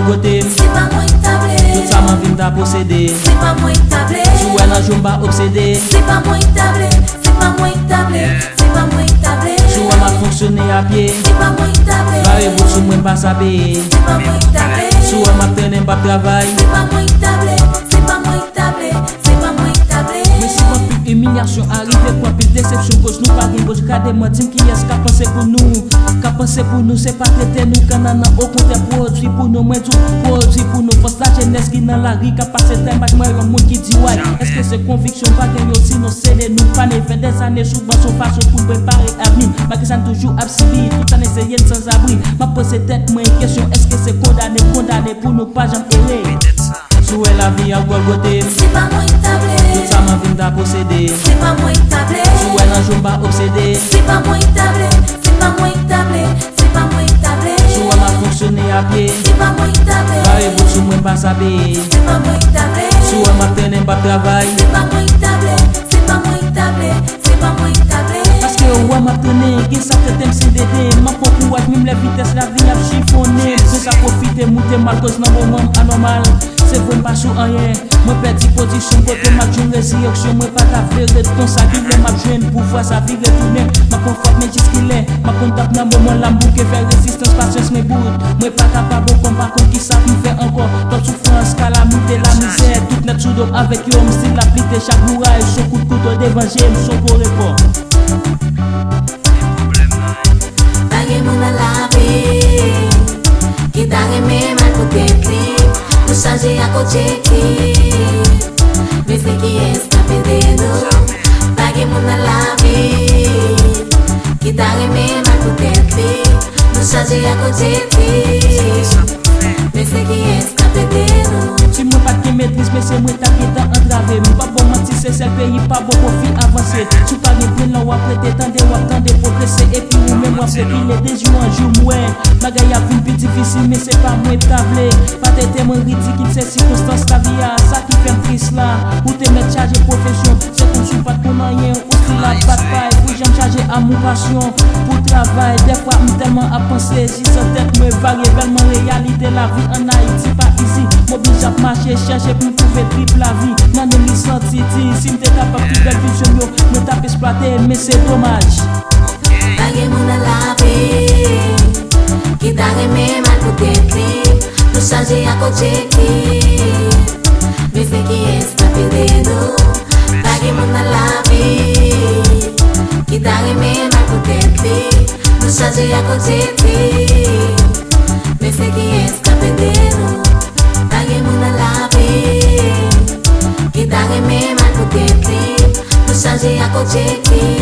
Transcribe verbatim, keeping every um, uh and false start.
Kote m, se pa mwen k ta vle. Tout sa m anvi m ta posede, se pa mwen k ta vle. Si w wè nan je w m pa obsede, se pa mwen k ta vle. Se pa mwen k ta vle. Se pa mwen k ta vle. Si w wè m ap fonksyone a pye, se pa mwen k ta vle. Bare bout sou mwen m pa sa peye, se pa mwen k ta vle. Si w wè m ap trennen m p ap travay, se pa mwen k ta vle. Se pa mwen k ta vle. Se pa mwen k ta vle. Men si w anpil imilyasyon arive, pran anpil desepsyon, koz nou pa gen goch, gade mwen, di m kiyès k ap panse pou nou. K ap panse pou nou, se pa trete nou kannannan, okontrè pwodui pou nou, mwen di w pwodui pou nou. Fòs lajenès ki nan lari k ap pase trè mal, mwen yon moun ki di way. Èske se konviksyon pa gen yo, sinon se de nou pa ne fè dèzane sou ban, se yon fason pou n prepare avni. Malgre sa n toujou ap sibi, tout ane se ye n sanzabri. M ap poze tèt mwen kesyon, èske se kondane, kondane pou nou pa janm ere? Si w wè lavi ap gòlgote m, se pa mwen k ta vle. Tout sa m anvi m ta posede, se pa mwen k ta vle. Si w wè nan je w m pa obsede, se pa mwen k ta vle. Se pa mwen k ta vle. Se pa mwen k ta vle. Si w wè m ap fonksyone a pye, se pa mwen k ta vle. Bare bout sou mwen m pa sa peye, se pa mwen k ta vle. Si w wè m ap trennen m p ap travay, se pa mwen k ta vle. Se pa mwen k ta vle. Se pa mwen k ta vle. Paske w wè m ap trennen, gen sa k rete m sen dede. M ap pran kouraj menm lè vitès lavi ap chifonnen m. Pran sa pwofite moute m al, koz nan moman m anòmal. Se vre m pa sou anyen. Mwen pèdi pozisyon m, kote m ap jwenn rezirèksyon. Mwen pa ta vle ret konsa, kilè m ap jwenn pouvwa sa vire tounen. M ap pran frap men jiskilè m ap konn tap nan moman la m bouke fè rezistans, pasyans mwen bout. Mwen pa kapab ankò, m pa konn kisa pou m fè ankò. Twòp soufrans, kalamite, lamizè, tout nèt sou do m avèk yo, m still ap lite chak bouraj, se yon kout kouto devan je m, se yon gwo rekò. Pa gen moun nan lavi ki ta renmen mal pou tèt li. Nou chaje ak objektif, men se kiyès k ap ede nou? Pa gen moun nan lavi ki ta renmen mal pou tèt li. Nou chaje ak objektif, men se kiyès k ap ede nou? Si mwen pa t gen metriz, men se mwen t ap gentan antrave. M p ap ba w manti, se sèl peyi pa bon pou fi avanse. Si w pa gen plan, w ap rete tande, w ap tande pwogrese, epi ou menm w ap rekile. De jou an jou, m wè bagay ap vin pi difisil, men se pa mwen k ta vle. Pa trete mwen ridikil, se sikonstans lavi a, sa ki fè m tris la. Ou te mèt chaje pwofesyon, se kòmsi w pa t konn anyen, ou still ap bat pay pou janm chaje amou, pasyon pou travay. Dèfwa, m tèlman ap panse, jis an tèt mwen varye, tèlman reyalite lavi ann Ayiti pa izi. M oblije ap mache, chèche pou m twouve trip lavi. Nan menm li santi di, si m te kapab tout bèl vizyon m yo, mwen t ap eksplwate, men se domaj. Pa gen moun nan lavi ki ta renmen mal pou tèt li. Nou chaje ak objektif, men se kiyès k ap ede nou? Pa gen moun nan lavi ki ta renmen mal pou tèt li. Nou chaje ak objektif, men se kiyès k ap ede nou? Pa gen moun nan lavi ki ta renmen mal pou tèt li. Nou chaje ak objektif,